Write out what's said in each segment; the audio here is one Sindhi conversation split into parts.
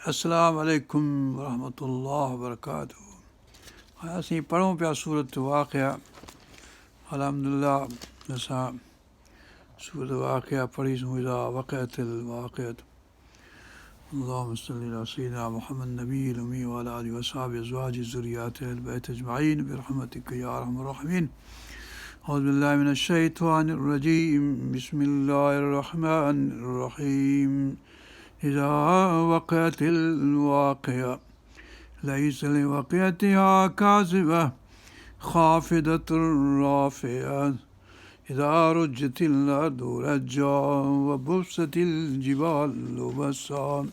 السلام عليڪم ورحمة الله وبرڪاته هاڻي اسين پڙهون پيا سورت واقعه الحمد لله اسان سورت واقعه پڙهيسون اذا وقعت الواقعة اللهم صل على سيدنا محمد النبي الأمي وعلى آله وصحبه أزواجه ذرياته أهل البيت أجمعين برحمتك يا أرحم الراحمين أعوذ بالله من الشيطان الرجيم بسم الله الرحمن الرحيم إذا وقعت الواقعة ليس لوقعتها كاذبة خافضة رافعة إذا رجت الأرض رجا وبست الجبال بسا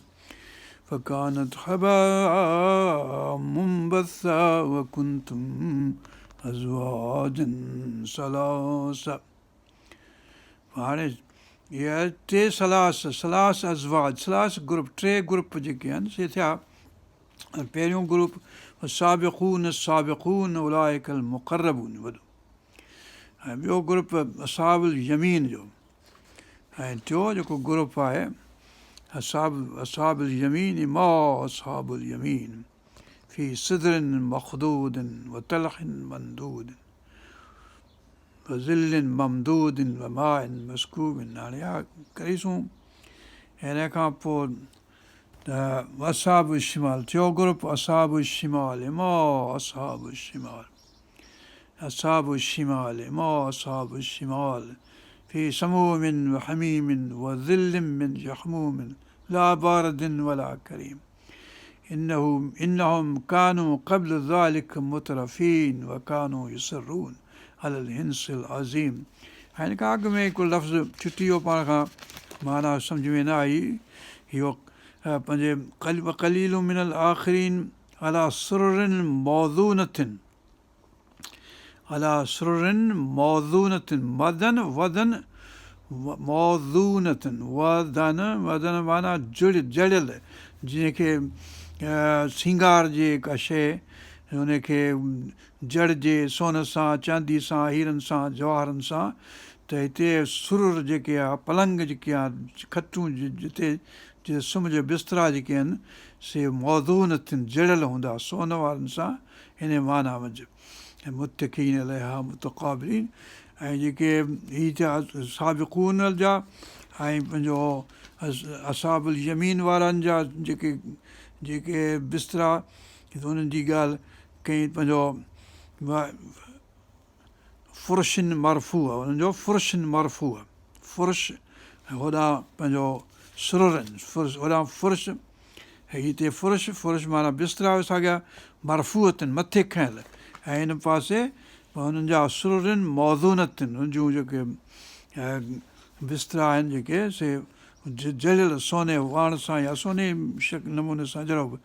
فكانت هباء منبثا وكنتم أزواجا ثلاثة هاڻي اهي ٽي ثلاث ثلاث ازواج ثلاث گروپ ٽي گروپ جيڪي آهن سي ٿيا پهريون گروپ السابقون السابقون اولئڪ المقربون وڏو ۽ ٻيو گروپ اصحاب اليمين جو ۽ ٽيون جيڪو گروپ آهي اصحاب اصحاب اليمين ما اصحاب اليمين في سدر مخضود وطلح منضود وظل ممدود وماء مسڪوب هاڻي اها ڪئيسون هن کان پوء ته اصحاب الشمال ٽيون گروپ اصحاب الشمال ما اصحاب الشمال اصحاب الشمال ما اصحاب الشمال في سموم وحميم وظل من يحموم لا بارد ولا كريم انه انهم كانوا قبل ذلك مترفين وڪانوا يصرون علي الحنث العظيم هن کان اڳ ۾ هڪ لفظ ڇٽي ويو پاڻ کان معنيٰ سمجهه ۾ نه آئي اهو پنهنجي وقليل من الاخرين علي سرر موضونة علي سرر موضونة مدن ودن موضونة ودن ودن معنيٰ جڙ جڙيل جنهن کي سينگار جي ڪا شيء ان کي جڙجي سون سان چاندي سان هيرن سان جواهرن سان ته هتي سرر جيڪي آ پلنگ جيڪي آ کٽون جتي جي سمهجي بسترا جيڪي آهن سي موضونة جڙيل هوندا سون وارن سان ان معنيٰ منجهه ۽ متڪئين عليها متقابلين ۽ جيڪي هي ٿيا سابقون جا ۽ پنهنجو اصحاب اليمين وارن جا جيڪي جيڪي بسترا انهن جي ڳالهه ڪئي پنهنجو فرش مرفوع انهن جو فرش مرفوع فرش ۽ هوڏانهن پنهنجو سرر فرش هوڏانهن فرش ۽ هتي فرش فرش معنيٰ بسترا به ساڳيا مرفوعة مٿي کنيل ۽ هن پاسي هنن جا سرر موضونة هن جون جيڪي بسترا آهن جيڪي سي جڙيل سوني واڻ سان يا سوني شڪل نموني سان جهڙو به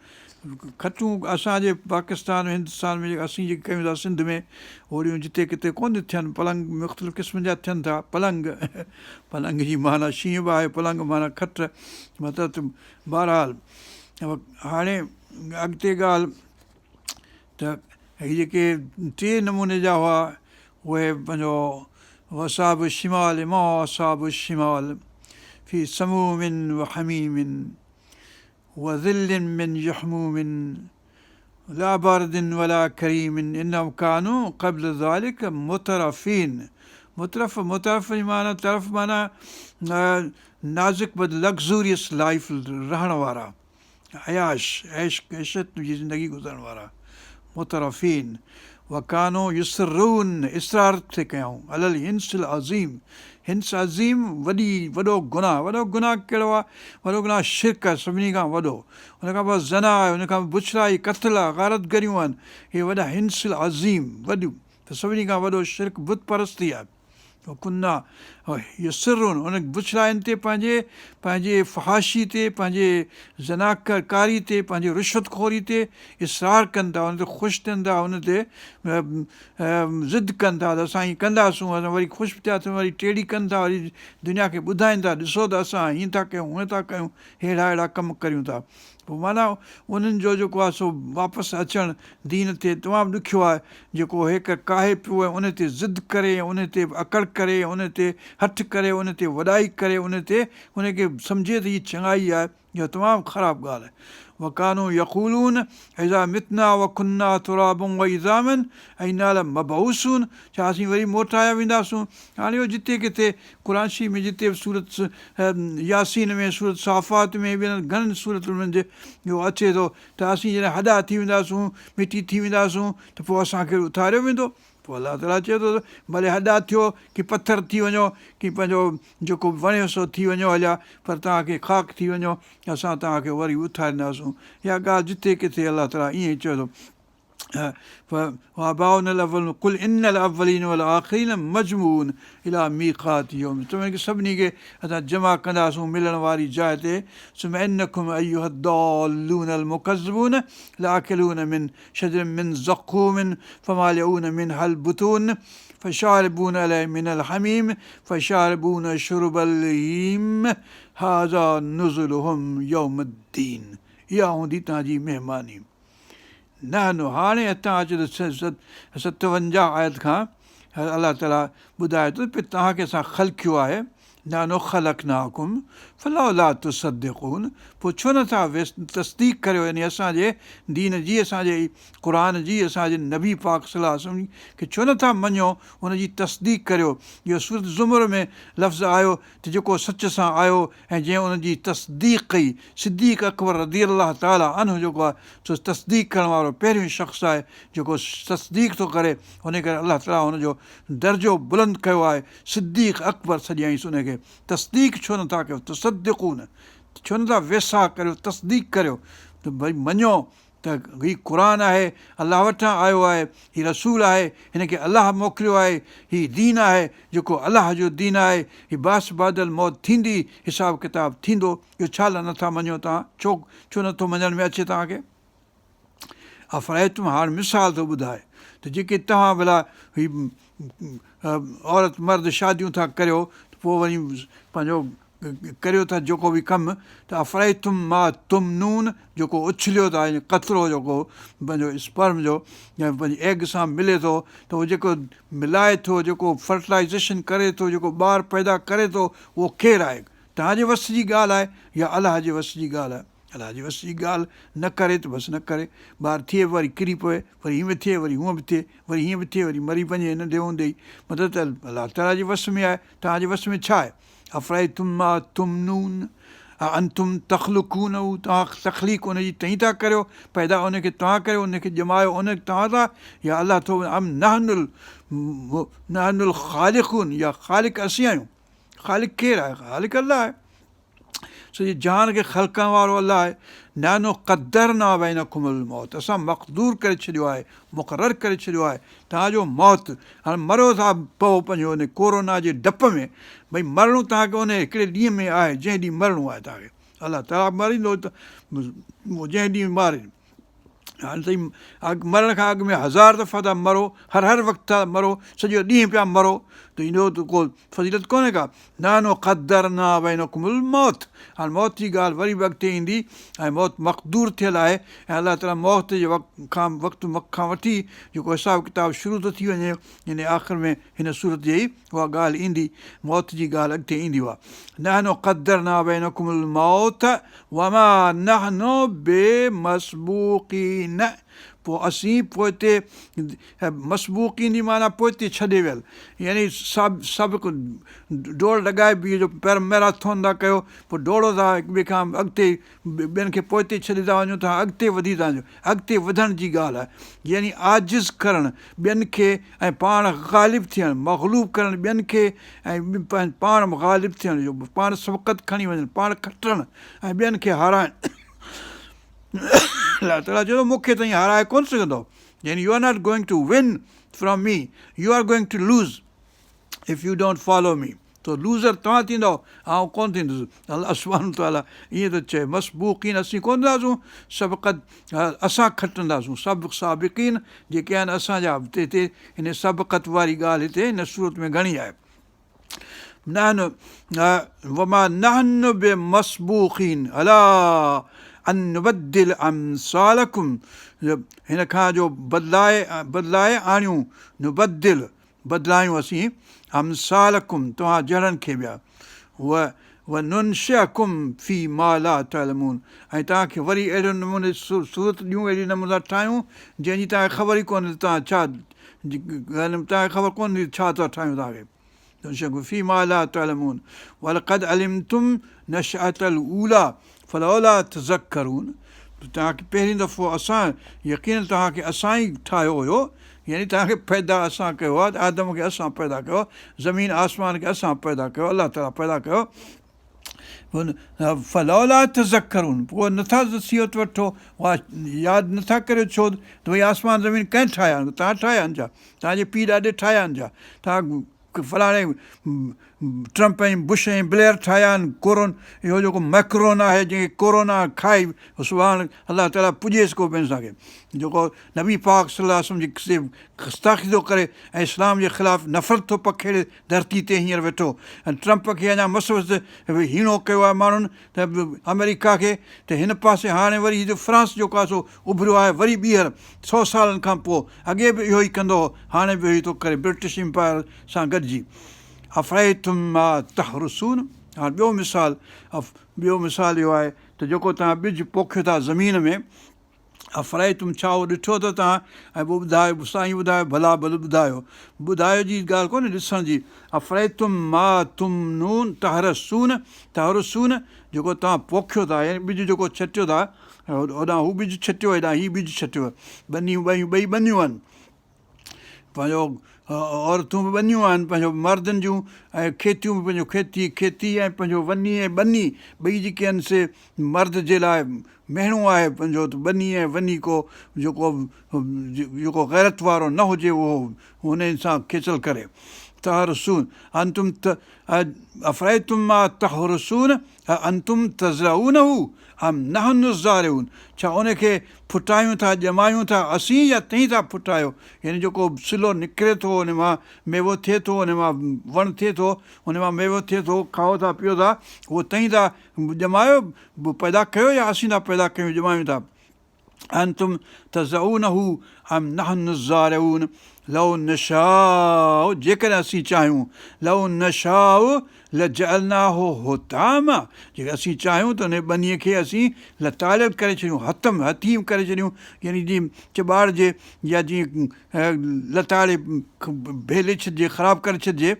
کٽون اسان جي پاڪستان هندستان ۾ اسين جيڪي ڪيون ٿا سنڌ ۾ اوڙيون جتي ڪٿي ڪونه ٿين پلنگ مختلف قسمن جا ٿين ٿا پلنگ پلنگ جي معنيٰ شينهن به آهي پلنگ معنيٰ کٽ مطلب ته بهرحال هاڻي اڳتي ڳالهه ته هي جيڪي ٽي نموني جا هئا اهي پنهنجو واصحاب الشمال ما اصحاب الشمال في سموم وحميم وظل من يحموم لا بارد ولا ڪريم انهم ڪانوا قبل ذلڪ مترفين مترف مترف جي معنيٰ ترف معنيٰ نازڪ بد لگزوريس لائف رهڻ وارا عياش، عيش عشرت جي زندگي گذارڻ وارا، مترفين، وڪانو يصرون اصرار ٿي ڪيائون، علي الحنث العظيم، حنث عظيم وڏي وڏو گناهه، وڏو گناهه ڪهڙو آهي؟ وڏو گناهه شرڪ آهي سڀني کان وڏو، ان کان پوء زنا آهي، ان کان پوء بڇڙائي، قتل آهي، غارت گريون آهن، اهي وڏا حنث العظيم وڏيون ته سڀني کان وڏو شرڪ بت پرستي آهي. وڪنا يصرون ان بڇڙاين تي پنهنجي پنهنجي فحاشي تي پنهنجي زناڪاري تي پنهنجي رشوت خوري تي اصرار ڪن ٿا ان تي خوش ٿين ٿا ان تي ضد ڪن ٿا ته اسان ائين ڪنداسون اسان وري خوش به ٿيا ٿيون وري ٽيڙي ڪن ٿا وري دنيا کي ٻڌائين ٿا ڏسو ته اسان ائين ٿا ڪيون هونئن ٿا ڪيون ههڙا ههڙا ڪم ڪريون ٿا پوء معنيٰ انهن جو جيڪو آهي سو واپس اچڻ دين تي تمام ڏکيو آهي، جيڪو هيڪر ڪاهي پيو ۽ ان تي ضد ڪري ۽ ان تي اڪڙ ڪري ان تي هٺ ڪري ان تي وڏائي ڪري ان تي ان کي سمجهي ته هي چڱائي آهي اها تمام خراب ڳالهه آهي. وڪانوا يقولون اذا متنا وڪنا ترابا وعظاما ائنا لمبعوثون ڇا اسين وري موٽايا وينداسون؟ هاڻي اهو جتي ڪٿي قرآن شريف ۾ جتي به سورت ياسين ۾ سورت صافات ۾ ٻين گهڻن سورتن ۾ اهو اچي ٿو ته اسين جڏهن هڏا ٿي وينداسون مٽي ٿي وينداسون ته پوء اسان کي اٿاريو ويندو؟ پوء الله تعاليٰ چئي ٿو ته ڀلي هڏا ٿيو ڪي پٿر ٿي وڃو ڪي پنهنجو جيڪو به وڻيو سو ٿي وڃو هليا پر توهان کي خاڪ ٿي وڃو اسان توهان کي وري اٿارينداسون. اها ڳالهه جتي ڪٿي الله تعاليٰ ائين ئي چئي ٿو. وآباؤنا الاولون قل ان الاولين والآخرين مجموعون الي ميقات يوم توهان کي سڀني کي اسان جمع ڪنداسون ملڻ واري جاء تي ثم انڪم ايها الضالون المڪذبون لآڪلون من شجر من زقوم فمالئون منها البطون فشاربون عليه من الحميم فشاربون شرب الهيم هذا نزلهم يوم الدين اها هوندي توهان جي مهماني. نحن هاڻي هتان اچو ته 57 آيت کان الله تعالي ٻڌائي ٿو ته توهان کي اسان خلقيو آهي نحن خلقناڪم فلولا تصدقون پوء ڇو نه ٿا تصديق ڪريو يعني اسان جي دين جي اسان جي قرآن جي اسان جي نبي پاڪ صلي الله عليه وسلم کي ڇو نه ٿا مڃو ان جي تصديق ڪريو اهو سورت زمر ۾ لفظ آيو ته جيڪو سچ سان آيو ۽ جنهن ان جي تصديق ڪئي، صديق اڪبر رضي الله تعالٰي عنه جيڪو آهي سو تصديق ڪرڻ وارو پهريون شخص آهي جيڪو تصديق ٿو ڪري ان ڪري الله تعالٰي هن جو درجو بلند ڪيو آهي صديق اڪبر سڏيائينس ان کي تصديق ڇو نٿا ڪيو تصدقون ڇو نٿا ويساهه ڪريو تصديق ڪريو ته ڀئي مڃو ته هي قرآن آهي، الله وٽان آيو آهي، هي رسول آهي، هن کي الله موڪليو آهي، هي دين آهي جيڪو الله جو دين آهي، هي بعث بعد الموت ٿيندي، حساب ڪتاب ٿيندو، اهو ڇا لاء نٿا مڃو توهان، ڇو ڇو نٿو مڃڻ ۾ اچي توهان کي؟ افرأيتم هاڻ مثال ٿو ٻڌائي ته جيڪي توهان ڀلا هي عورت مرد شاديون ٿا ڪريو ته پوء وري پنهنجو ڪريو ٿا جيڪو به ڪم ته افرأيتم ما تمنون جيڪو اڇليو ٿا يعني قطرو جيڪو پنهنجو اسپرم جو يا پنهنجي ايگ سان ملي ٿو ته اهو جيڪو ملائي ٿو جيڪو فرٽلائيزيشن ڪري ٿو جيڪو ٻار پيدا ڪري ٿو اهو ڪير آهي توهان جي وس جي ڳالهه آهي يا الله جي وس جي ڳالهه آهي الله جي وس جي ڳالهه نه ڪري ته بس نه ڪري ٻار ٿئي به وري ڪري پوي وري هيئن به ٿئي وري هونئن به ٿئي وري هيئن به ٿئي وري مري وڃي ننڍي هوندي ئي مطلب ته الله تعاليٰ جي وس ۾ آهي توهان جي وس ۾ ڇا آهي افرأيتم ما تمنون اانتم تخلقونه توهان تخليق ان جي توهين ٿا ڪريو پيدا ان کي توهان ڪريو ان کي ڄمايو ان توهان ٿا يا الله ٿو ام نحن نحن الخالقون يا خالق اسين آهيون خالق ڪير آهي خالق الله آهي سڄي جهان کي خلقڻ وارو الله آهي. نحن قدرنا بينڪم الموت اسان مقدور ڪري ڇڏيو آهي، مقرر ڪري ڇڏيو آهي توهان جو موت. هاڻي مرو ٿا پئو پنهنجو ان ڪورونا جي ڊپ ۾ ڀئي مرڻو توهان کي ان هڪڙي ڏينهن ۾ آهي جنهن ڏينهن مرڻو آهي توهان کي الله تعاليٰ ماريندو ته جنهن ڏينهن ماري هاڻي سائين مرڻ کان اڳ ۾ هزار دفعا ٿا مرو هر هر وقت ٿا مرو سڄو ڏينهن پيا مرو ته اهو ته ڪو فضيلت ڪونهي ڪا نحن قدرنا بينڪم الموت هاڻي موت جي ڳالهه وري به اڳتي ايندي ۽ موت مقدور ٿيل آهي ۽ الله تعاليٰ موت جي وقت کان وقت کان وٺي جيڪو حساب ڪتاب شروع ٿو ٿي وڃي يعني آخر ۾ هن سورت جي ئي اها ڳالهه ايندي، موت جي ڳالهه اڳتي ايندي اها نحن قدرنا بينڪم الموت وما نحن بمسبوقين پوء اسين پوئتي مسبوقين جي معنيٰ پوئتي ڇڏي ويل يعني سابق ڊوڙ لڳائبي جو ميراٿون ٿا ڪيو پوء ڊوڙو ٿا هڪ ٻئي کان اڳتي ٻين کي پوئتي ڇڏي ٿا وڃو توهان اڳتي وڌي ٿا وڃو اڳتي وڌڻ جي ڳالهه آهي يعني عاجز ڪرڻ ٻين کي ۽ پاڻ غالب ٿيڻ مغلوب ڪرڻ ٻين کي ۽ پاڻ غالب ٿيڻ جو پاڻ سبقت کڻي وڃڻ پاڻ کٽڻ ۽ ٻين کي هارائڻ الله تعاليٰ چئي ٿو مون کي توهين هارائي ڪونه سگهندؤ يعني you are not going to win from me you are going to lose if you don't follow me تو لوزر توهان ٿيندؤ آئون ڪونه ٿيندس الله سبحانه وتعاليٰ ائين ٿو چئي مسبوقين اسين ڪونه ٿينداسون سبقت اسان کٽنداسون سڀ سابقين جيڪي آهن اسان جا هتي هن سبقت واري ڳالهه هتي هن سورت ۾ گهڻي آهي نحن وما نحن بمسبوقين علي ان نبدل امثالڪم هن کان جو بدلائي بدلائي آڻيون نبدل بدلايون اسين امثالڪم توهان جهڙن کي ٻيا و وننشئڪم في ما لا تعلمون ۽ توهان کي وري اهڙي نموني صورت ڏيون اهڙي نموني سان ٺاهيون جنهن جي توهان کي خبر ئي ڪونهي ته توهان ڇا توهان کي خبر ڪونهي ته ڇا ٿا ٺاهيون توهان کي ننشئڪم في ما لا تعلمون ولقد علمتم نشأة الاوليٰ فلولا تذڪرون توهان کي پهرين دفعو اسان يقيناً توهان کي اسان ئي ٺاهيو هيو يعني توهان کي پيدا اسان ڪيو آهي آدم کي اسان پيدا ڪيو زمين آسمان کي اسان پيدا ڪيو الله تعاليٰ پيدا ڪيو فلولا تذڪرون پوء نٿا نصيحت وٺو اها ياد نٿا ڪريو ڇو ته ڀئي آسمان زمين ڪنهن ٺاهيا آهن توهان ٺاهيا آهن ڇا توهان جي پيء ڏاڏي ٺاهيا آهن ڇا توهان فلاڻي ٽرمپ ۽ بش ۽ بليئر ٺاهيا آهن ڪورون اهو جيڪو ميڪرون آهي جنهن کي ڪورونا کائي سڀاڻ الله تعاليٰ پڄيس ڪو به انسان کي جيڪو نبي پاڪ صلي الله عليه وسلم جي گستاخي ٿو ڪري ۽ اسلام جي خلاف نفرت ٿو پکيڙي ڌرتي تي هينئر ويٺو ۽ ٽرمپ کي اڃا مس مس هيڻو ڪيو آهي ماڻهن ته آمريڪا کي ته هن پاسي هاڻي وري هي فرانس جيڪو آهي سو اڀريو آهي وري ٻيهر سو سالن کان پوء اڳي به اهو ئي ڪندو هو هاڻي به اهو ئي ٿو ڪري برٽش امپائر سان گڏجي افرأيتم ما تحرثون هاڻ ٻيو مثال ٻيو مثال اهو آهي ته جيڪو توهان ٻج پوکيو ٿا زمين ۾ افرأيتم ڇا اهو ڏٺو اٿو توهان ۽ پوء ٻڌايو سائين ٻڌايو ڀلا ڀل ٻڌايو ٻڌايو جي ڳالهه ڪونهي ڏسڻ جي افرأيتم ما تمنون تحرثون تحرثون جيڪو توهان پوکيو ٿا يعني ٻج جيڪو ڇٽيو ٿا هوڏانهن هو ٻج ڇٽيو هيڏانهن هي ٻج ڇٽيو ٻنيون ٻئي ٻئي ٻنيون آهن پنهنجو عورتون به ٻنيون آهن پنهنجو مردن جون ۽ کيتيون به پنهنجو کيتي کيتي ۽ پنهنجو وني ۽ ٻني ٻئي جيڪي آهن سي مرد جي لاء مهڻو آهي پنهنجو ته ٻني ۽ وني ڪو جيڪو جيڪو غيرت وارو نه هجي اهو هن سان کيچل ڪري تحرثون انتم افرأيتم ما تحرثون اانتم تزرعونه ام نحن الزارعون ڇا ان کي ڦٽايون ٿا، ڄمايون ٿا، اسين يا تهين ٿا ڦٽايو؟ يعني جيڪو سلو نڪري ٿو ان مان ميوو ٿئي ٿو، ان مان وڻ ٿئي ٿو، ان مان ميوو ٿئي ٿو، کائو ٿا پيئو ٿا، اهو تهين ٿا ڄمايو، پيدا ڪيو يا اسين ٿا پيدا ڪيون ڄمايون ٿا؟ اانتم تزرعونه ام نحن الزارعون لو نشاء جيڪڏهن اسين چاهيون لو نشاء لجعلناه حطاما جيڪڏهن اسين چاهيون ته ان ٻنيء کي اسين لتاڙيل ڪري ڇڏيون حطم حطيم ڪري ڇڏيون يعني جيئن چٻاڙجي يا جيئن لتاڙي ڀيلي ڇڏجي خراب ڪري ڇڏجي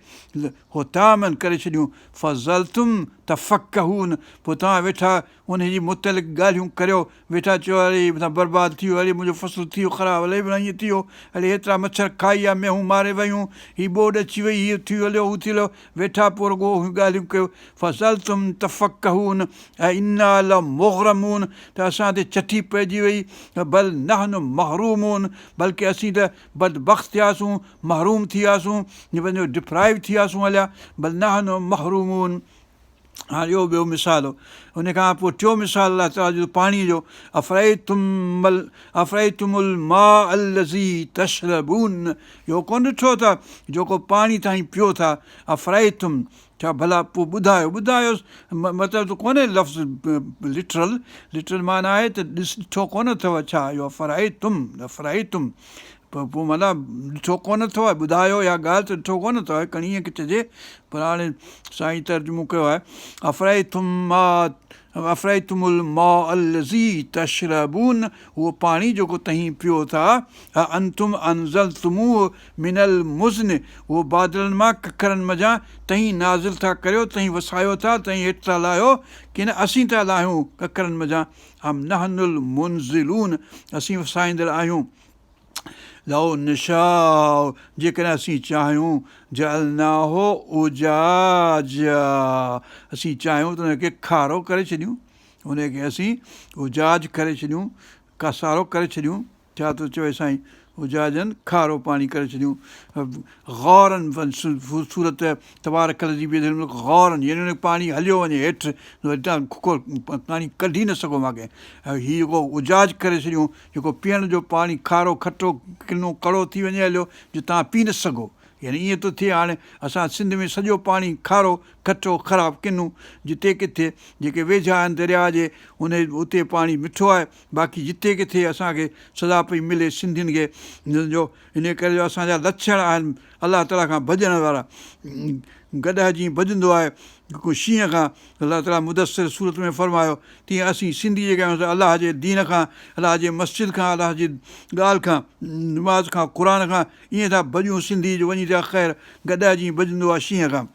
حطاما ڪري ڇڏيون فظلتم تفڪهون پوء توهان ويٺا انهيء جي متعلق ڳالهيون ڪريو، ويٺا چئو اڙي متان برباد ٿي ويو، اڙي منهنجو فصل ٿي ويو خراب، الائي ڀلا ائين ٿي ويو، اڙي هيترا مڇر کائي ويا، مينهون ماري ويون، هي ٻوڏ اچي وئي، هي ٿي هليو، هو ٿي هليو، ويٺا پوء رڳو اهي ڳالهيون ڪيو، فظلتم تفڪهون ائنا لمغرمون ته اسان تي چٺي پئجي وئي، بل نحن محرومون بلڪه اسين ته بدبخت ٿياسون، محروم ٿي وياسون، پنهنجو ڊپرائيو ٿي وياسون هليا، بل نحن محرومون. هاڻ اهو ٻيو مثال هو. ان کان پوء ٽيون مثال الله تعاليٰ جو پاڻيء جو افرأيتم افرأيتم الماء الذي تشربون اهو ڪونه ڏٺو ٿا جيڪو پاڻي توهين پيو ٿا افرأيتم ڇا ڀلا پوء ٻڌايو ٻڌايو مطلب ته ڪونهي لفظ لٽرل لٽرل معنيٰ آهي ته ڏس ڏٺو ڪونه اٿو ڇا اهو افرأيتم افرأيتم پوء معنيٰ ڏٺو ڪونه اٿو ٻڌايو اها ڳالهه ته ڏٺو ڪونه اٿو کڻي ائين چئجي پر هاڻي سائين ترجمو ڪيو آهي افرأيتم ما افرأيتم الماء الذي تشربون اهو پاڻي جيڪو تهين پيو ٿا اانتم انزلتموه من المزن اهو بادلن مان ڪڪرن منجهان تهين نازل ٿا ڪريو تهين وسايو ٿا تهين هيٺ ٿا لاهيو ڪين اسين ٿا لاهيون ڪڪرن منجهان ام نحن المنزلون اسين وسائيندڙ آهيون لو نشاء جيڪڏهن اسين چاهيون جعلناه اجاجا اسين چاهيون ته ان کي کارو ڪري ڇڏيون ان کي اسين اجاج ڪري ڇڏيون ڪاسارو ڪري ڇڏيون ڇا ٿو چوي سائين اجاجا کارو پاڻي ڪري ڇڏيون غورا سورت تبارڪ الذي بيده الملڪ غورا يعني ان پاڻي هليو وڃي هيٺ هتان پاڻي ڪڍي نه سگهو ماڳهين هي جيڪو اجاج ڪري ڇڏيون جيڪو پيئڻ جو پاڻي کارو کٽو ڪنو ڪڙو ٿي وڃي هليو جو توهان پي نه سگهو. يعني ائين ٿو ٿئي هاڻي اسان سنڌ ۾ سڄو پاڻي کارو، کٽو، خراب، ڪنو جتي ڪٿي جيڪي ويجها آهن درياء جي ان اتي پاڻي مٺو آهي باقي جتي ڪٿي اسان کي سزا پئي ملي سنڌين کي جو انهي ڪري جو اسان جا لڇڻ آهن الله تعالي کان ڀڄڻ وارا گڏهه جيئن ڀڄندو آهي شينهن کان الله تعالي مدثر سورت ۾ فرمايو تيئن اسين سنڌي جيڪي آهيون سي الله جي دين کان الله جي مسجد کان الله جي ڳالهه کان نماز کان قرآن کان ائين ٿا ڀڄون سنڌي جو وڃي ٿيا خير گڏهه جيئن ڀڄندو آهي شينهن کان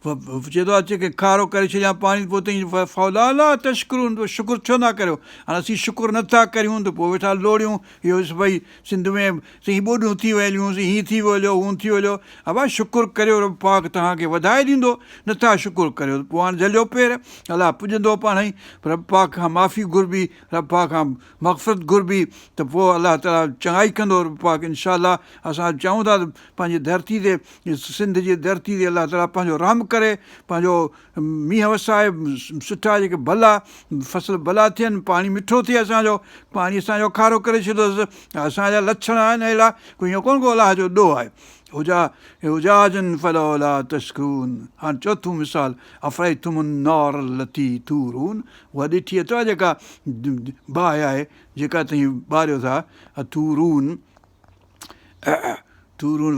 چئي ٿو اچي کي کارو ڪري ڇڏيان پاڻي پوء تئين فلولا تشڪرون پوء شڪر ڇو نه ڪريو هاڻي اسين شڪر نه ٿا ڪريون ته پوء ويٺا لوڙيون اهو ڀئي سنڌ ۾ سائين ٻوڏون ٿي ويليون سي هيئن ٿي ويو هون ٿي ويو ابا شڪر ڪريو رب پاڪ توهان کي وڌائي ڏيندو نٿا شڪر ڪريو ته پوء هاڻي جهليو پير الله پڄندو پاڻ ئي رب پاڪ کان معافي گهربي رب پاڪ کان مغفرت گهربي ته پوء الله تعالي چڱائي ڪندو رب پاڪ انشاء الله اسان چاهيون ٿا ته پنهنجي ڌرتي تي سنڌ جي ڌرتي تي الله تعالي پنهنجو رحم ڪري پنهنجو مينهن وسائي سٺا جيڪي ڀلا فصل ڀلا ٿين پاڻي مٺو ٿئي اسان جو پاڻي اسان جو کارو ڪري ڇڏيو اٿس اسان جا لڇڻ آهن اهڙا ڪوئي ائين ڪونه ڪو الله جو ڏوهه آهي اجا اجاجا فلولا تشڪرون هاڻ چوٿون مثال افرئيتم النار التي تورون اها ڏٺي اٿو جيڪا باهه آهي جيڪا توهين ٻاريو ٿا تورون تورون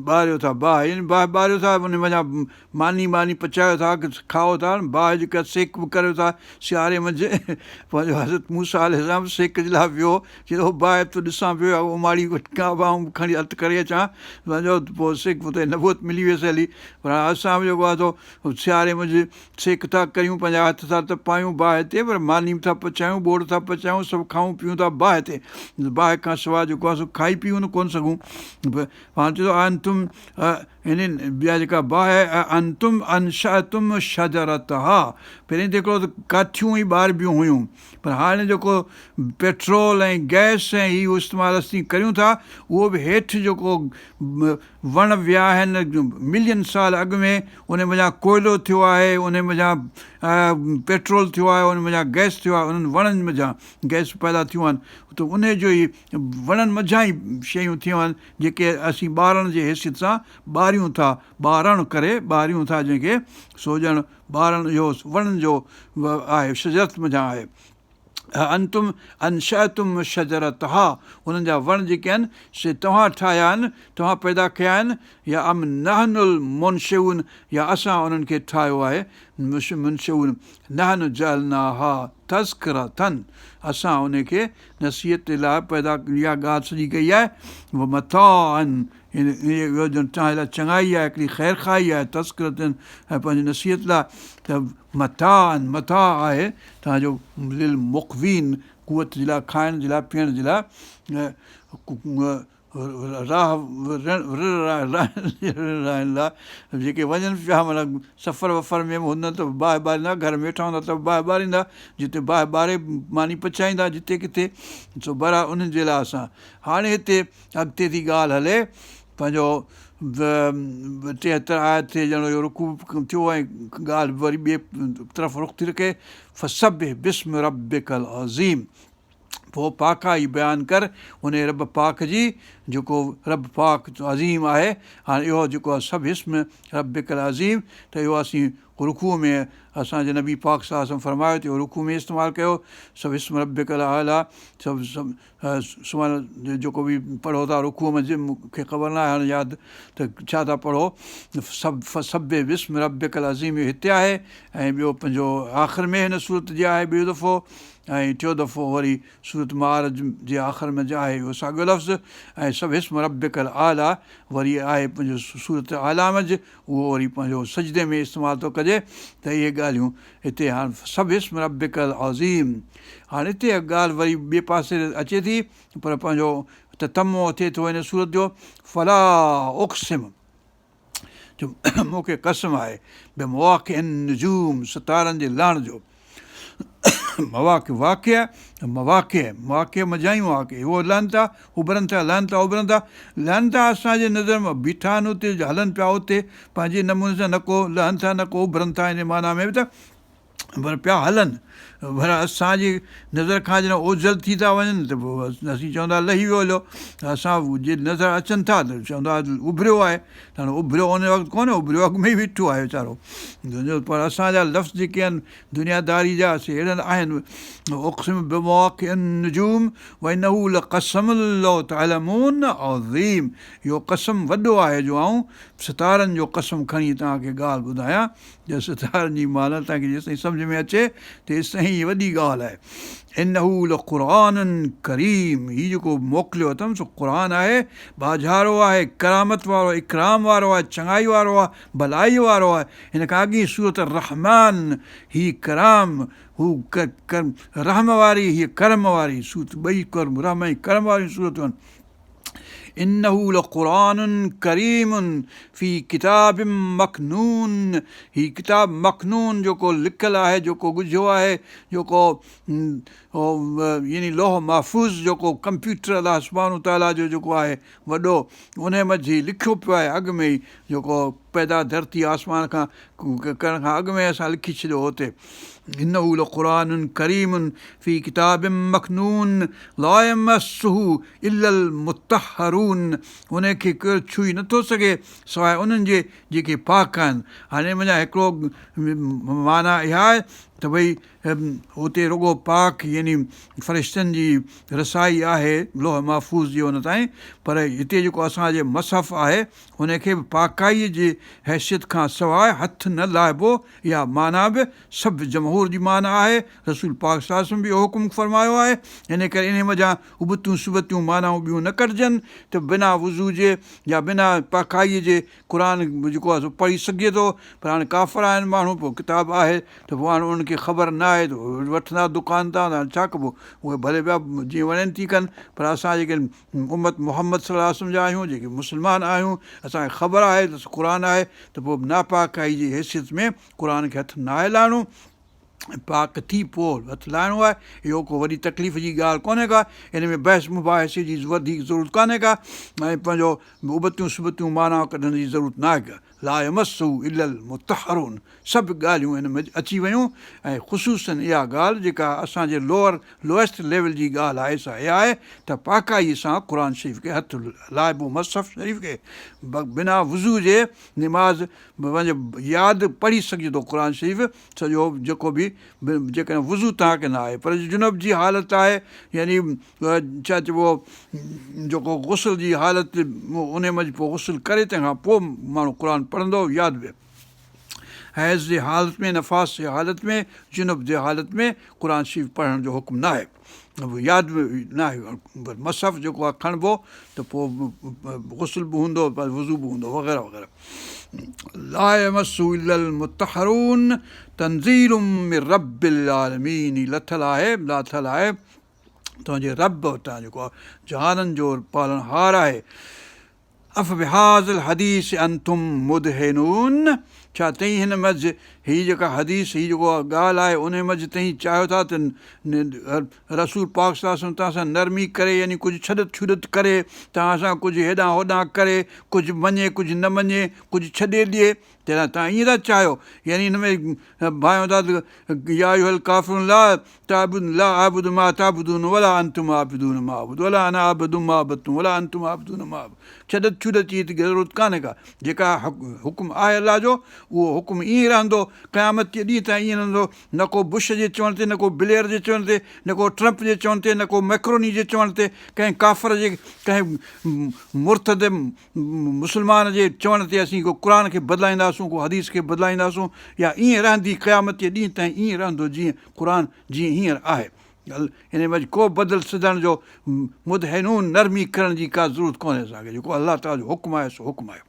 ٻاريو ٿا باهه يعني باهه ٻاريو ٿا ان منجهان ماني ٻاني پچايو ٿا کائو ٿا باهه جيڪا سيڪ به ڪريو ٿا سياري منجهه پنهنجو حضرت موسيٰ عليه السلام سيڪ جي لاء ويو چي ٿو باهه ٿو ڏسان پيو اماڙي آئون کڻي هٿ ڪري اچان پنهنجو پوء سيڪ اتي نبوت ملي ويس هلي پر اسان به جيڪو آهي سو سياري منجهه سيڪ ٿا ڪريون، پنهنجا هٿ ٿا تپايون باهه تي، پر ماني به ٿا پچايون، ٻوڙ ٿا پچايون، سڀ کائون پيئون ٿا باهه تي. باهه کان سواء جيڪو آهي سو کائي پي ڪونه سگهون. پاڻ چئي ٿو اانتم يعني ٻيا جيڪا باهه آهي اانتم انشاتم شجرتها پهرين ته هڪڙو ته ڪاٺيون ئي ٻاربيون هيون پر هاڻي جيڪو پيٽرول ۽ گئس ۽ هي استعمال اسين ڪريون ٿا اهو به هيٺ جيڪو وڻ ويا آهن ملين سال اڳ ۾ ان منجهان ڪوئلو ٿيو آهي ان منجهان پيٽرول ٿيو آهي ان منجهان گئس ٿيو آهي انهن وڻن منجهان گئس پيدا ٿيون آهن ته ان جو ئي وڻن منجهان ئي شيون ٿيون آهن جيڪي اسين ٻارڻ جي حيثيت سان ٻاريون ٿا ٻارڻ ڪري ٻاريون ٿا جنهن کي سو ڄڻ ٻارڻ اهو وڻن جو آهي شجرت منجهان آهي. اانتم انشأتم شجرتها انهن جا وڻ جيڪي آهن سي توهان ٺاهيا آهن، توهان پيدا ڪيا آهن يا ام نحن المنشئون يا اسان انهن کي ٺاهيو آهي، منشئون، نحن جعلناها تذڪرة اسان انهي کي نصيحت جي لاء پيدا اها ڳالهه سڄي ڪئي آهي، ومتاعا اهو ڄڻ توهان جي لاء چڱائي آهي هڪڙي خيرخواهي آهي تذڪرة ۽ پنهنجي نصيحت لاء ته متاعا، متاع آهي توهان جو للمقوين قوت جي لاء، کائڻ جي لاء، پيئڻ جي لاء، راهه رهڻ لاء جيڪي وڃن پيا معنيٰ سفر وفر ۾ به هوندا ته باهه ٻاريندا، گهر ۾ ويٺا هوندا ته به باهه ٻاريندا، جتي باهه ٻاري ماني پچائيندا جتي ڪٿي سو بهرحال انهن جي لاء اسان هاڻي هتي اڳتي ٿي ڳالهه هلي پنهنجو 73 آيت ٿئي ڄڻ اهو رڪوع ٿيو ۽ ڳالهه وري ٻئي طرف رخ ٿي رکي فسبح باسم ربک العظيم پوء پاڪائي بيان ڪر ان رب پاڪ جي جيڪو رب پاڪ عظيم آهي هاڻي اهو جيڪو آهي سبح اسم ربک العظيم ته اهو اسين رڪوع ۾ اسان جي نبي پاڪ صلي الله عليه وسلم فرمايو ته اهو رڪوع ۾ استعمال ڪيو سبح اسم ربک الاعليٰ سڀ سبحان جيڪو به پڙهو ٿا رڪوع منجهه مون کي خبر ناهي هاڻي ياد ته ڇا ٿا پڙهو سب فسبح باسم ربک العظيم اهو هتي آهي ۽ ٻيو پنهنجو آخر ۾ هن سورت جي آهي ٻيو دفعو ۽ ٽيو دفعو وري سورت معارج جي آخر ۾ آهي اهو ساڳيو لفظ ۽ سبح اسم ربک الاعليٰ وري آهي پنهنجو سورت اعليٰ منجهه اهو وري پنهنجو سجدي ۾ استعمال ٿو ڪجي ته اهي ڳالهيون هتي هاڻ سبح اسم ربک العظيم هاڻ هتي اها ڳالهه وري ٻئي پاسي اچي ٿي پر پنهنجو تتمو ٿئي ٿو هن سورت جو فلا اقسم جو مون کي قسم آهي بمواقع النجوم ستارن جي لهڻ جو مواقع واقع مواقع مواقع منجهان ئي مواقع هو لهن ٿا اڀرن ٿا لهن ٿا اڀرن ٿا لهن ٿا اسان جي نظر ۾ بيٺا آهن اتي هلن پيا اتي پنهنجي نموني سان نه ڪو لهن ٿا نه ڪو اڀرن ٿا ان معنيٰ ۾ به ته پر پيا هلن پر اسان جي نظر کان جڏهن اوجهل ٿي ٿا وڃن ته پوء اسين چوندا لهي ويو هليو. اسان جي نظر اچن ٿا ته چوندا اڀريو آهي ته هاڻي اڀريو ان وقت ڪونه اڀريو اڳ ۾ ئي ويٺو آهي ويچارو پر اسان جا لفظ جيڪي آهن دنياداري جا سي اهڙا آهن اقسم بمواقع النجوم وانه لقسم لو تعلمون عظيم اهو قسم وڏو آهي جو آئون ستارن جو قسم کڻي توهان کي ڳالهه ٻڌايان جو ستارن جي معنيٰ توهان کي جيستائين سمجهه ۾ اچي تيستائين هيء وڏي ڳالهه آهي. انه لقرآن ڪريم هي جيڪو موڪليو اٿم سو قرآن آهي، ٻاجهارو آهي، ڪرامت وارو، اڪرام وارو آهي، چڱائي وارو آهي، ڀلائيء وارو آهي. هن کان اڳين سورة الرحمان هي ڪرام هو رحم واري هيء ڪرم واري سورت ٻئي رحم ۽ ڪرم واريون سورتون آهن. انه لقرآن ڪريم في ڪتاب مڪنون هي ڪتاب مڪنون جيڪو لڪل آهي جيڪو ڳجهو آهي جيڪو يعني لوح محفوظ جيڪو ڪمپيوٽر الله سبحانه وتعاليٰ جو جيڪو آهي وڏو انهي منجهه هي لکيو پيو آهي اڳ ۾ ئي جيڪو پيدا ڌرتي آسمان کان ڪرڻ کان اڳ ۾ اسان لکي ڇڏيو هو اتي انه لقرآن ڪريم في ڪتاب مڪنون لا يمسه الا المطهرون ان کي ڪير ڇهي نٿو سگهي سواء انهن جي جيڪي پاڪ آهن. هاڻي ان منجهان هڪڙو معنيٰ اها آهي ته ڀئي اتي رڳو پاڪ يعني فرشتن جي رسائي آهي لوح محفوظ جي ان تائين پر هتي جيڪو اسان جي مصحف آهي ان کي به پاڪائيء جي حيثيت کان سواء هٿ نه لائبو اها معنيٰ به سڀ جمهور جي معنيٰ آهي، رسول پاڪ صلي الله عليه وسلم به اهو حڪم فرمايو آهي، ان ڪري انهي منجهان ابتيون سبتيون معنائون ٻيون نه ڪڍجن ته بنا وضو جي يا بنا پاڪائيء جي قرآن جيڪو آهي سو پڙهي سگهجي ٿو پر هاڻي ڪافر آهن ماڻهو پوء ڪتاب آهي ته پوء هاڻي انهن کي خبر نه آهي ته وٺندا دڪان تان ته هاڻي ڇا ڪبو اهي ڀلي پيا جيئن وڻين تيئن ڪن پر اسان جيڪي امت محمد صلي الله عليه وسلم جا آهيون جيڪي مسلمان آهيون اسان کي خبر آهي ته قرآن آهي ته پوء ناپاڪائي جي حيثيت ۾ قرآن کي هٿ ناهي لائڻو ۽ پاڪ ٿي پوء هٿ لائڻو آهي اهو ڪو وڏي تڪليف جي ڳالهه ڪونهي ڪا ان ۾ بحث مباحثي جي وڌيڪ ضرورت ڪانهي ڪا ۽ پنهنجو ابتيون سبتيون معنيٰ ڪڍڻ جي ضرورت ناهي ڪا لا يمسه الا المطهرون سڀ ڳالهيون ان ۾ اچي ويون ۽ خصوصاً اها ڳالهه جيڪا اسان جي لوئر Lowest level جي ڳالهه آهي سا اها آهي ته پاڪائي سان قرآن شريف کي هٿ لائبو مصحف شريف کي بنا وضو جي نماز پنهنجو ياد پڙهي سگهجي ٿو قرآن شريف سڄو جيڪو به جيڪڏهن وضو توهان کي نه آهي پر جنب جي حالت آهي يعني ڇا چئبو جيڪو غسل جي حالت ان منجهه پوء غسل ڪري تنهن کان پوء ماڻهو قرآن پڙهندو ياد به حيض جي حالت ۾ نفاس جي حالت ۾ جنب جي حالت ۾ قرآن شريف پڙهڻ جو حڪم ناهي ياد به ناهي مصحف جيڪو آهي کڻبو ته پوء غسل به هوندو وضو به هوندو وغيره وغيره لا يمسه الا المطهرون تنزيل من رب العالمين لٿل آهي لاٿل آهي تنهنجي رب وٽان جيڪو جهانن جو پالڻهار آهي افبهذا الحديث انتم مدهنون ڇا تئين هن منجهه هي جيڪا حديث هي جيڪو ڳالهه آهي انهي منجهه تئين چاهيو ٿا ته رسول پاڪ صلي الله عليه وسلم توهان سان نرمي ڪري يعني ڪجهه ڇڏت ڇوڏت ڪري توهان سان ڪجهه هيڏانهن هوڏانهن ڪري ڪجهه مڃي ڪجهه نه مڃي ڪجهه ڇڏي ڏئي تنهن توهان ائين ٿا چاهيو يعني هن ۾ ڀانئيو ٿا ته يا ايها الڪافرون لا تعبد لا اعبد ما تعبدون ولا انتم عابدون ما اعبد ولا انا عابد ما عبدتم ولا انتم عابدون ما اعبد ڇڏت ڇوڏت جي هتي ضرورت ڪانهي ڪا جيڪا حڪم آهي الله جو اهو حڪم ائين ئي رهندو قيامت جي ڏينهن تائين ائين رهندو نه ڪو بش جي چوڻ تي نه ڪو بليئر جي چوڻ تي نه ڪو ٽرمپ جي چوڻ تي نه ڪو ميڪروني جي چوڻ تي ڪنهن ڪافر جي ڪنهن مرتد مسلمان جي چوڻ تي اسين ڪو قرآن کي بدلائينداسون ڪو حديث کي بدلائينداسون يا ائين رهندي قيامت جي ڏينهن تائين ائين رهندو جيئن قرآن جيئن هينئر آهي ان منجه ڪو بدل سڌڻ جو مدهنون نرمي ڪرڻ جي ڪا ضرورت ڪونهي اسان کي جيڪو الله تعالي جو حڪم آهي سو حڪم آهي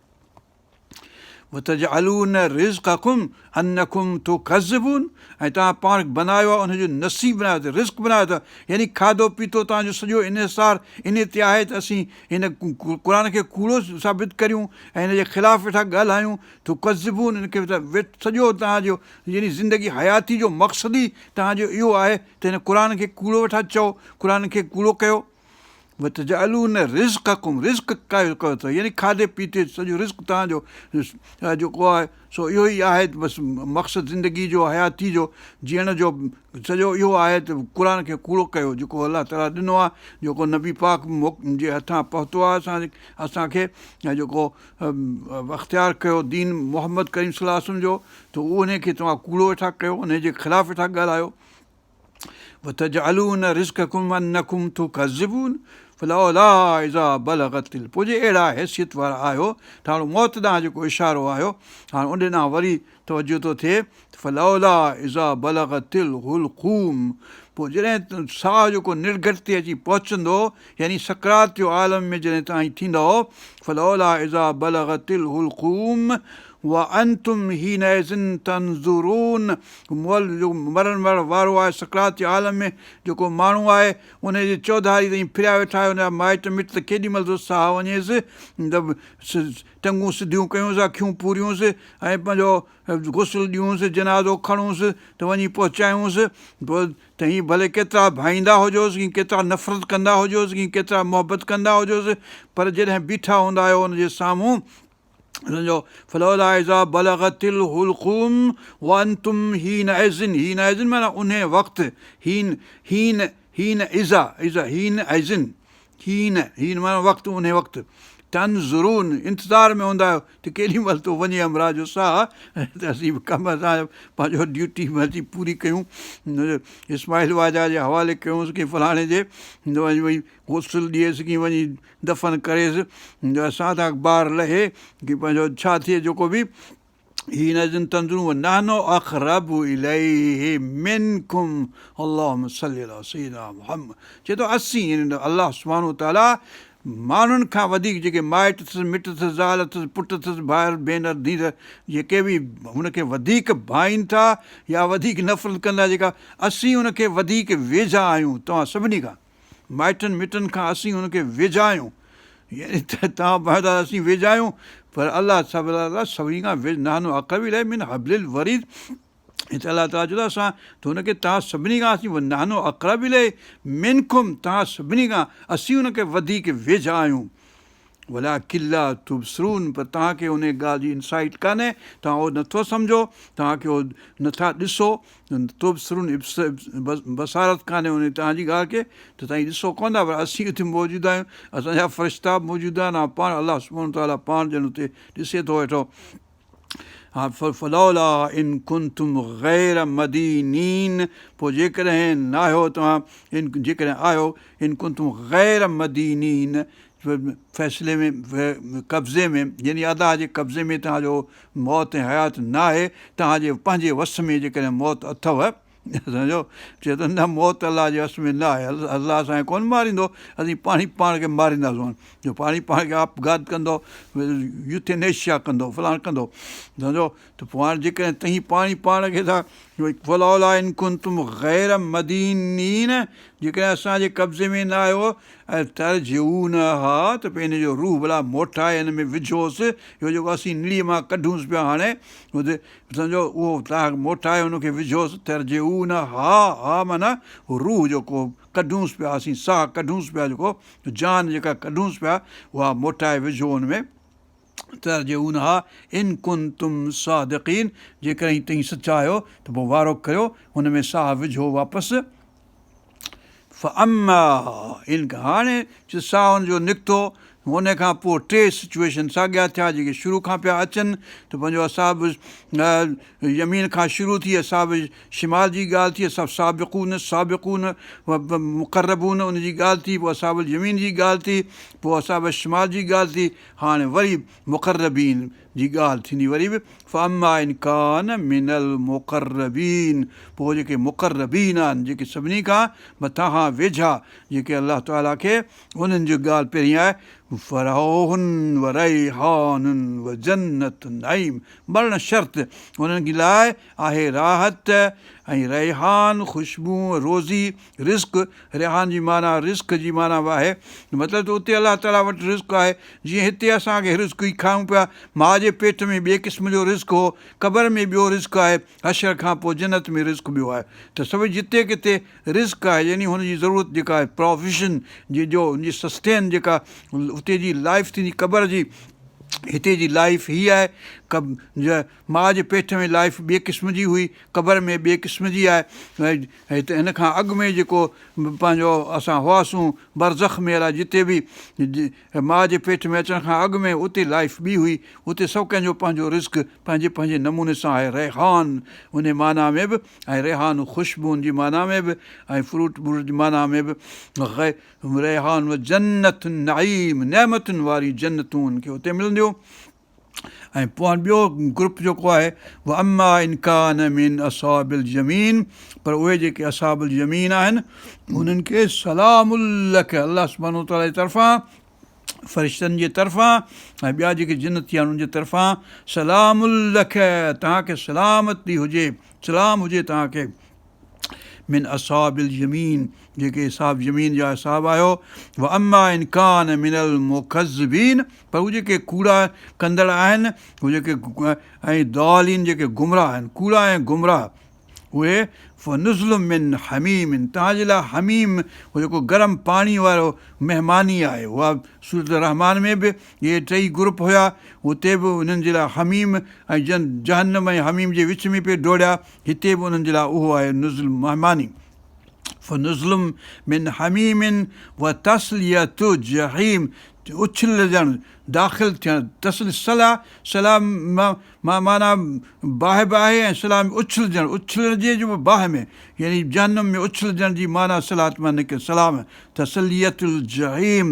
وتجعلون رزقڪم انڪم تڪذبون ۽ توهان پاڻ بنايو آهي ان جو نصيب بنايو اٿو رزق بنايو اٿو يعني کاڌو پيتو توهان جو سڄو انحصار ان تي آهي ته اسين هن قرآن کي ڪوڙو ثابت ڪريون ۽ هن جي خلاف ويٺا ڳالهايون تڪذبون ان کي سڄو توهان جو يعني زندگي حياتي جو مقصد ئي توهان جو اهو آهي ته هن قرآن کي ڪوڙو ويٺا چئو قرآن کي ڪوڙو ڪيو. وتجعلون رزقڪم رزق ڪيو ڪيو اٿو يعني کاڌي پيتي سڄو رزق توهان جو جيڪو آهي سو اهو ئي آهي ته بس مقصد زندگي جو حياتي جو جيئڻ جو سڄو اهو آهي ته قرآن کي ڪوڙو ڪيو جيڪو الله تعاليٰ ڏنو آهي جيڪو نبي پاڪ جي هٿان پهتو آهي اسان اسان کي ۽ جيڪو اختيار ڪيو دين محمد ڪريم صلي الله عليه وسلم جو ته ان کي توهان ڪوڙو ويٺا ڪيو ان جي خلاف ويٺا ڳالهايو وتجعلون رزقڪم انڪم تڪذبون فلولا اذا بلغت پوء جي اهڙا حيثيت وارا آهيو ته هاڻ موت ڏانهن جيڪو اشارو آهيو هاڻ ان ڏانهن وري توجه ٿو ٿئي ته فلولا اذا بلغت الحلقوم پوء جڏهن ساهه جيڪو نڙگهٽ تي اچي پهچندو يعني سڪرات جو عالم ۾ جڏهن توهين ٿيندؤ فلولا اذا بلغت الحلقوم وانتم حينئذ تنظرون مئل جو مرڻ وارو آهي سڪرات جي عالم ۾ جيڪو ماڻهو آهي ان جي چوڌاري توهين ڦريا ويٺا آهيو ان جا مائٽ مٽ ته ڪيڏي مهل ٿو ساهه وڃيس ته ٽنگون سڌيون ڪيونس اکيون پوريونس ۽ پنهنجو غسل ڏيونس جنازو کڻونس ته وڃي پهچايونس پوء توهين ڀلي ڪيترا ڀائيندا هجوس ڪي ڪيترا نفرت ڪندا هجوس ڪي ڪيترا محبت ڪندا هجوس پر جڏهن بيٺا هوندا آهيو ان جي سامهون سمجهو فلولا اذا بلغت الحلقوم وانتم حينئذ حينئذ معنيٰ انهي وقت حين حين حين اذا اذا حينئذ حين حين معنيٰ وقت انهي وقت تنظرون انتظار ۾ هوندا آهيو ته ڪيڏي مهل ٿو وڃي همراهه جو ساهه ته اسين به ڪم اسان پنهنجو ڊيوٽي اچي پوري ڪيون اسماعيل واجا جي حوالي ڪيونس ڪي فلاڻي جي وڃي غسل ڏيس ڪي وڃي دفن ڪريس جو اسان تان بار لهي ڪي پنهنجو ڇا ٿئي جيڪو به حينئذ تنظرون ونحن اقرب اليه منڪم اللهم صل علي سيدنا محمد چئي ٿو اسين يعني الله سبحانه وتعالي ماڻهن کان وڌيڪ جيڪي مائٽ اٿس مٽ اٿس زال اٿس پٽ اٿس ڀائر ڀينر ڌيئر جيڪي به هن کي وڌيڪ ڀائين ٿا يا وڌيڪ نفرت ڪندا جيڪا اسين هن کي وڌيڪ ويجها آهيون توهان سڀني کان مائٽن مٽن کان اسين هن کي ويجها آهيون يعني ته توهان ڀانئيو ٿا ته اسين ويجها آهيون پر الله سڀني کان ويجها نحن اقرب اليه من حبل الوريد هتي الله تعاليٰ چئي ٿو اسان ته هن کي توهان سڀني کان اسين نحن اقرب اليه منڪم توهان سڀني کان اسين هن کي وڌيڪ ويجها آهيون ولڪن لا تبصرون پر توهان کي انهيء ڳالهه جي انسائيٽ ڪانهي، توهان اهو نٿو سمجهو، توهان کي اهو نٿا ڏسو، تبصرون بصارت ڪانهي انهيء توهان جي ڳالهه کي ته توهين ڏسو ڪونه ٿا پر اسين اتي موجود آهيون، اسان جا فرشتا به موجود آهن ۽ پاڻ الله سبحانه وتعاليٰ پاڻ ڄڻ اتي ڏسي ٿو ويٺو. فلولا ان ڪنتم غير مدينين پوء جيڪڏهن ناهيو توهان جيڪڏهن آهيو ان ڪنتم غير مدينين فيصلي ۾ قبضي ۾ يعني الله جي قبضي ۾ توهان جو موت ۽ حيات ناهي توهان جي پنهنجي وس ۾ جيڪڏهن موت اٿو سمجهو چئي ٿو نه موت الله جي وس ۾ نه آهي الله اسان کي ڪونه ماريندو اسين پاڻ ئي پاڻ کي مارينداسون جو پاڻ ئي پاڻ کي آپگهات ڪندو يوٿينيشيا ڪندو فلاڻ ڪندو سمجهو ته پوء هاڻ جيڪڏهن توهين پاڻ ئي پاڻ کي ٿا فلولا ان ڪنتم غير مدينين جيڪڏهن اسان جي قبضي ۾ نه آهيو ۽ ترجعونها ته پوء ان جو روح ڀلا موٽائي ان ۾ وجهوس اهو جيڪو اسين نڙيء مان ڪڍونس پيا هاڻي سمجهو اهو توهان موٽائي ان کي وجهوس ترجعونها ها معنيٰ روح جيڪو ڪڍونس پيا اسين ساهه ڪڍونس پيا جيڪو جان جيڪا ڪڍونس پيا اها موٽائي وجهو ان ۾ ترجعونها ان ڪنتم صادقين جيڪڏهن توهين سچا آهيو ته پوء وارو ڪريو هن ۾ ساهه وجهو واپس فاما ان هاڻي چې ساهه ان جو نڪتو ان کان پوء ٽي سچويشن ساڳيا ٿيا جيڪي شروع کان پيا اچن ته پنهنجو اصحاب يمين کان شروع ٿي اصحاب شمال جي ڳالهه ٿي اصحاب سابقون سابقون مقربون ان جي ڳالهه ٿي پوء اصحاب اليمين جي ڳالهه ٿي پوء اصحاب شمال جي ڳالهه ٿي هاڻي وري مقربين جي ڳالهه ٿيندي وري به فاما ان ڪان من المقربين پوء جيڪي مقربين آهن جيڪي سڀني کان مٿاهان ويجها جيڪي الله تعالي کي انهن جي ڳالهه پهرين آهي فروح وريحان وجنت نعيم مرڻ شرط انهن جي لاء آهي راحت ۽ ريحان خوشبو روزي، رزق، ريحان جي معنيٰ رزق جي معنيٰ به آهي مطلب ته اتي الله تعاليٰ وٽ رزق آهي جيئن هتي اسان کي رزق ئي کائون پيا ماء جي پيٽ ۾ ٻئي قسم جو رزق هو قبر ۾ ٻيو رزق آهي حشر کان پوء جنت ۾ رزق ٻيو آهي ته سڀ جتي ڪٿي رزق آهي يعني هن جي ضرورت جيڪا آهي پراويزن جي جو هن جي سسٽين جيڪا اتي جي لائف ٿيندي قبر جي هتي جي لائف هي آهي ماء جي پيٽ ۾ لائف ٻئي قسم جي هئي، قبر ۾ ٻئي قسم جي آهي. هت هن کان اڳ ۾ جيڪو پنهنجو اسان هئاسون برزخ ۾ الائي جتي به ماء جي پيٽ ۾ اچڻ کان اڳ ۾ اتي لائف ٻي هئي، اتي سڀ ڪنهن جو پنهنجو رزق پنهنجي پنهنجي نموني سان آهي. ريحان انهي معنيٰ ۾ به ۽ ريحان خوشبوئن جي معنيٰ ۾ به ۽ فروٽ بروٽ جي معنيٰ ۾ به ريحان وجنت النعيم نعمتن واريون جنتون ان کي اتي ملنديون. ۽ پوء هاڻي ٻيو گروپ جيڪو آهي واما ان ڪان من اصحاب اليمين پر اهي جيڪي اصحاب اليمين آهن انهن کي سلام لڪ الله سبحانه وتعالي جي طرفان فرشتن جي طرفان ۽ ٻيا جيڪي جنتي آهن انهن جي طرفان سلام لڪ توهان کي سلامتي هجي سلام هجي توهان کي من اصحاب اليمين جيڪي اصحاب يمين جا اصحاب آهيو واما ان ڪان من المڪذبين پر هو جيڪي ڪوڙا ڪندڙ آهن هو جيڪي ۽ ضالين جيڪي گمراهه آهن ڪوڙا ۽ گمراهه اهي فنزل من حميم توهان جي لاء حميم هو جيڪو گرم پاڻي وارو مهماني آهي اها سورت الرحمان ۾ به اهي ٽئي گروپ هيا اتي به انهن جي لاء حميم ۽ جن جهنم ۽ حميم جي وچ ۾ پئي ڊوڙيا هتي به انهن جي لاء اهو آهي نزل مهماني، فنزل من حميم وتصلية جحيم اڇلجڻ، داخل ٿيڻ، تصل صليٰ، صليٰ مان معنيٰ باهه به آهي ۽ صليٰ ۾ اڇلجڻ، اڇلجي جو به باهه ۾ يعني جهنم ۾ اڇلجڻ جي معنيٰ صلات مان نڪري سلام تصلية الجحيم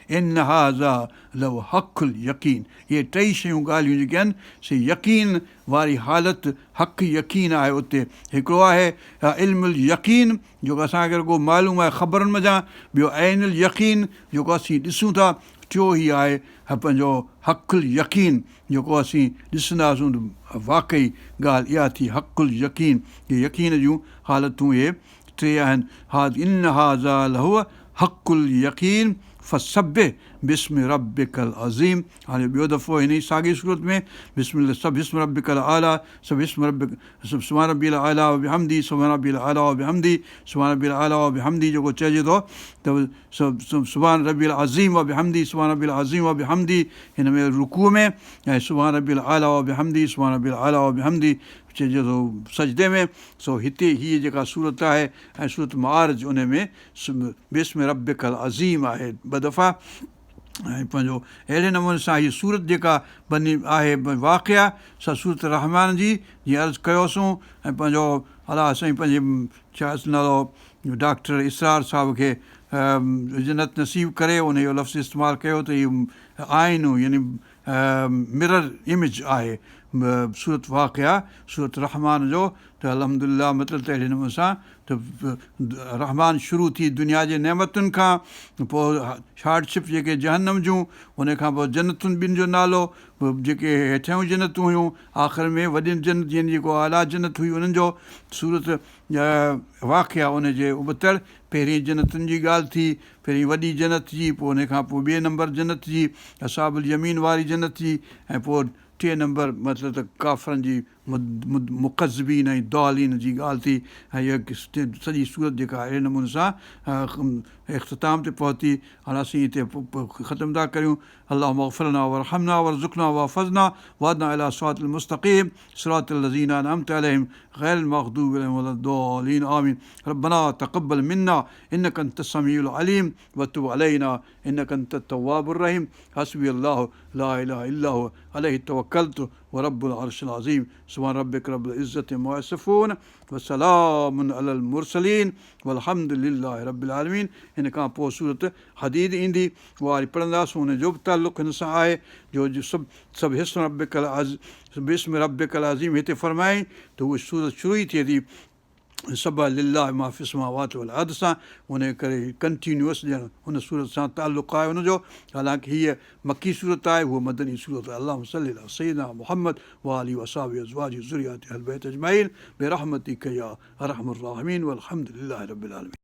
ان هذا لهو حق اليقين اهي ٽئي شيون ڳالهيون جيڪي آهن سي يقين واري حالت حق يقين آهي اتي هڪڙو آهي علم اليقين جيڪو اسان کي رڳو معلوم آهي خبرن منجهان ٻيو عين اليقين جيڪو اسين ڏسون ٿا ٽيو هي آهي پنهنجو حق اليقين جيڪو اسين ڏسنداسون ته واقعي ڳالهه اها ٿي حق اليقين جي يقين جون حالتون اهي ٽي آهن ان هذا لهو حق اليقين فسبح باسم ربک العظيم هاڻي ٻيو دفعو هن ئي ساڳي سورت ۾ بسم الله سبح اسم ربک الاعليٰ سبح اسم ربک سبحان ربي الاعليٰ وبحمده سبحان ربي الاعليٰ وبحمده سبحان ربي الاعليٰ وبحمده جيڪو چئجي ٿو ته سبحان ربي العظيم وبحمده سبحان ربي العظيم وبحمده هن ۾ رڪوع ۾ ۽ سبحان ربي الاعليٰ وبحمده سبحان ربي الاعليٰ وبحمده چئجي ٿو سجدي ۾ سو هتي هيء جيڪا سورت آهي ۽ سورت معارج ان ۾ باسم ربک العظيم آهي ٻه دفعا ۽ پنهنجو اهڙي نموني سان هيء سورت جيڪا بني آهي واقعه سا سورت الرحمان جي جيئن عرض ڪيوسون ۽ پنهنجو الله سائين پنهنجي ڇا نالو ڊاڪٽر اسرار صاحب کي جنت نصيب ڪري ان اهو لفظ استعمال ڪيو ته هي آئينو يعني مرر اميج آهي سورت واقعه سورت رحمان جو ته الحمد لله مطلب ته اهڙي نموني سان ته رحمان شروع ٿي دنيا جي نعمتن کان پوء هارڊشپ جيڪي جهنم جون ان کان پوء جنتن ٻن جو نالو جيڪي هيٺيون جنتون هيون آخر ۾ وڏين جنت يعني جيڪو اعليٰ جنت هئي انهن جو سورت واقعه ان جي ابتڙ پهرين جنتن جي ڳالهه ٿي پهرين وڏي جنت جي پوء ان کان پوء ٻئي نمبر جنت جي اصحاب اليمين واري جنت جي ۽ پوء ٽئين نمبر مطلب ته ڪافرن جي مڪذبين ۽ ضالين جي ڳالهه ٿي ۽ اها سڄي سورت جيڪا اهڙي نموني سان اختتام تي پهتي. هاڻ اسين هتي ختم ٿا ڪريون. اللهم اغفر لنا وارحمنا وارزقنا واحفظنا واهدنا الي صراط المستقيم صراط الذين انعمت عليهم غير المغضوب عليهم ولا الضالين آمين ربنا تقبل منا انك انت السميع العليم وتب علينا انك انت التواب الرحيم حسبي الله لا اله الا هو عليه توڪلت ورب العرش العظيم سبحان ربك رب العزة عما يصفون وسلام علي المرسلين والحمد لله رب العالمين هن کان پوء سورت حديد ايندي اها وري پڙهنداسون ان جو به تعلق هن سان آهي جو سب سبح اسم ربک باسم ربک العظيم هتي فرمائي ته هوء سورت شروع ئي ٿئي ٿي. سبح لله ما في السماوات والارض سان ان ڪري ڪنٽينيوس ڄڻ ان سورت سان تعلق آهي ان جو حالانڪ هيء مڪي سورت آهي هوء مدني سورت آهي اللهم صل علي سيدنا محمد وآله واصحابه ازواجه ذرياته اهل بيت اجمعين برحمتک يا ارحم الراحمين والحمد لله رب العالمين.